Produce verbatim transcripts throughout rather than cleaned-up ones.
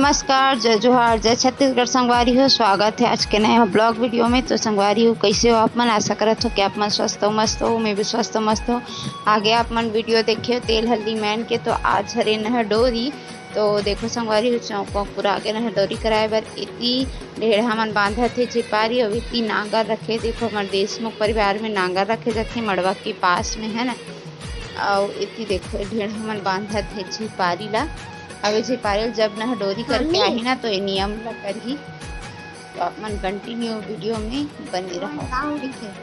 नमस्कार, जय जोहार, जय छत्तीसगढ़ संगवारी हो। स्वागत है आज के नए vlog video में। तो संगवारी हो, कैसे हो आप मन? आशा करत हो कि आप मन स्वस्थ हो, मस्त हो। मैं भी स्वस्थ हो, मस्त हो। आगे आप मन video देखे हो तेल हल्दी मैन के। तो आज हरे नहडोरी। तो देखो संगवारी हो, चौक वौक पूरा आगे नहडोरी कराए बर इति ढेड़हा मन बांधत हे झिपारी, अउ इति नांगर रखे। देखो, हमर देशमुख परिवार में नांगर रखे जाथे मड़वा के पास में, है ना। अउ इति देखो, ढेड़हा मन बांधत हे झिपारी ला। अब ये झिपारी ला जब नहडोरी करके आही ना, तो ये नियम ला करही। तो आप मन continue video में बने रहो, ठीक है।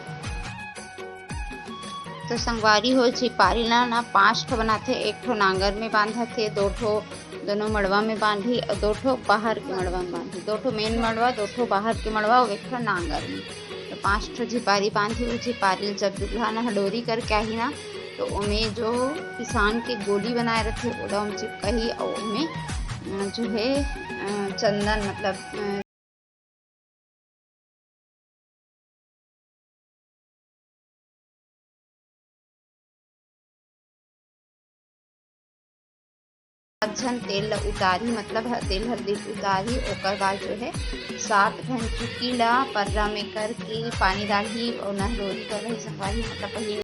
तो संगवारी हो, झिपारी ला ना पांच ठो बनाथे। एक ठो नांगर में बांधथे, दो ठो दोनों मड़वा में बांधी, अउ दो ठो बाहर के मड़वा में बांधी। दो ठो main मड़वा, दो ठो बाहर के मड़वा, अउ एक ठो नांगर में। तो पांच ठो झिपारी बांधी। वो झिपारी ला जब दूल्हा नहडोरी करके आही ना, तो ओमे जो किसान के गोली बनाए रथे, ओला ओमे चिपकाही, अउ ओमे, अ, जो है, अ, चंदन, मतलब, अ, पाँच झन तेल ल उतारी, मतलब ह-, तेल हल्दी उतारी। ओकर बाद जो है, सात झन चुकी ला पर्रा में करके पानी डालही अउ नहडोरी करही संगवारी, मतलब पहिली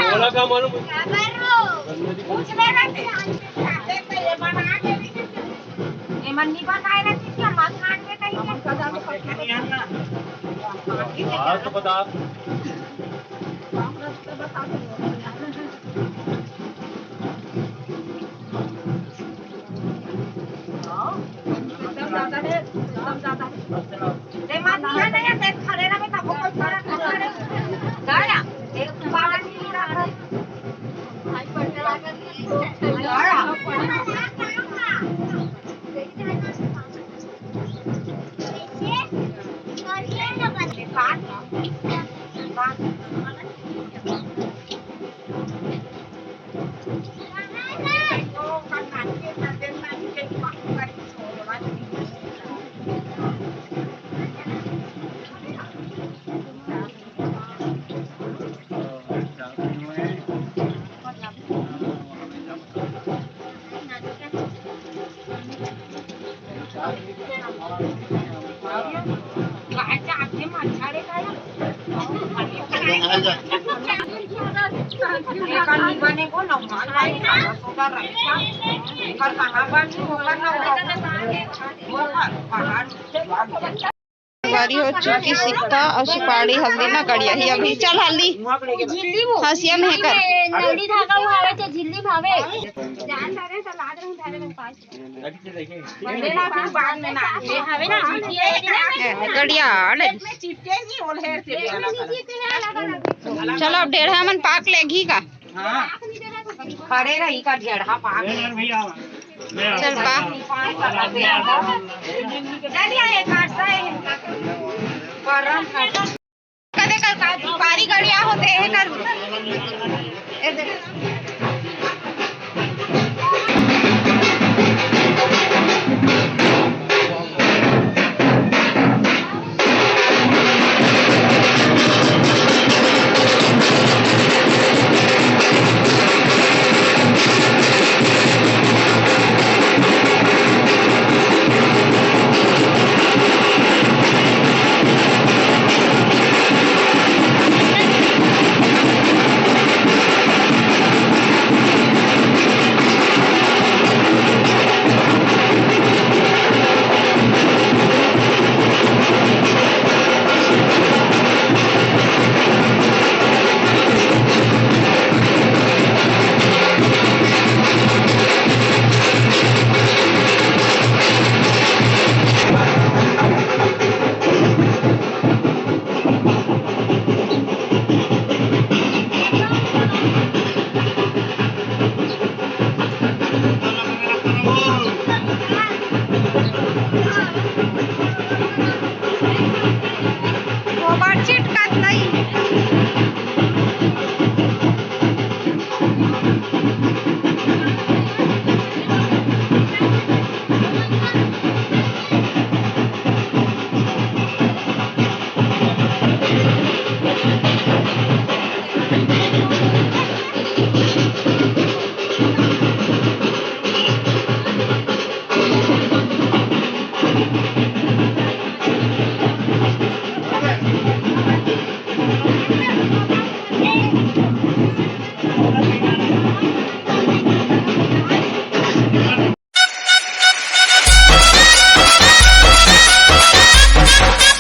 बोला का मालूम? ये मन नहीं बताए रहती क्या? मत काट दे कहीं के। हाँ, तो बता। एकदम ज्यादा है, एकदम ज्यादा है। रे माँ, दिया नहीं है, देख, खड़े रहे, तब वो कोई फर्क नहीं पड़े। गाया, एक बार नहीं रहा। भाई, पढ़ने लगा नहीं। गाया। बारी हो चुकी सिक्का और सुपारी, हल्दी ना गड़िया ही अभी। चल हल्दी। हंसिया में कर। नौड़ी धागा उहावे ते झिल्ली भावे। जान डारे त लाज रंग धारे रंग पास। ये ना फिर बाद में ना। ये हवे ना, ये ना। ए, गड़िया, अरे। चिपके नहीं, ओल्हेर से भी अलग अलग। चलो, अब डेढ़ा मन पाक लेगी का? हाँ। खड़े रही का ढेढ़ा पाक। चल बा। चलिए, एक आध सौ है इनका। परम है। कदे कर का सुपारी गड़िया होते हैं कर। ए दे। गोबर चिटकत नहीं।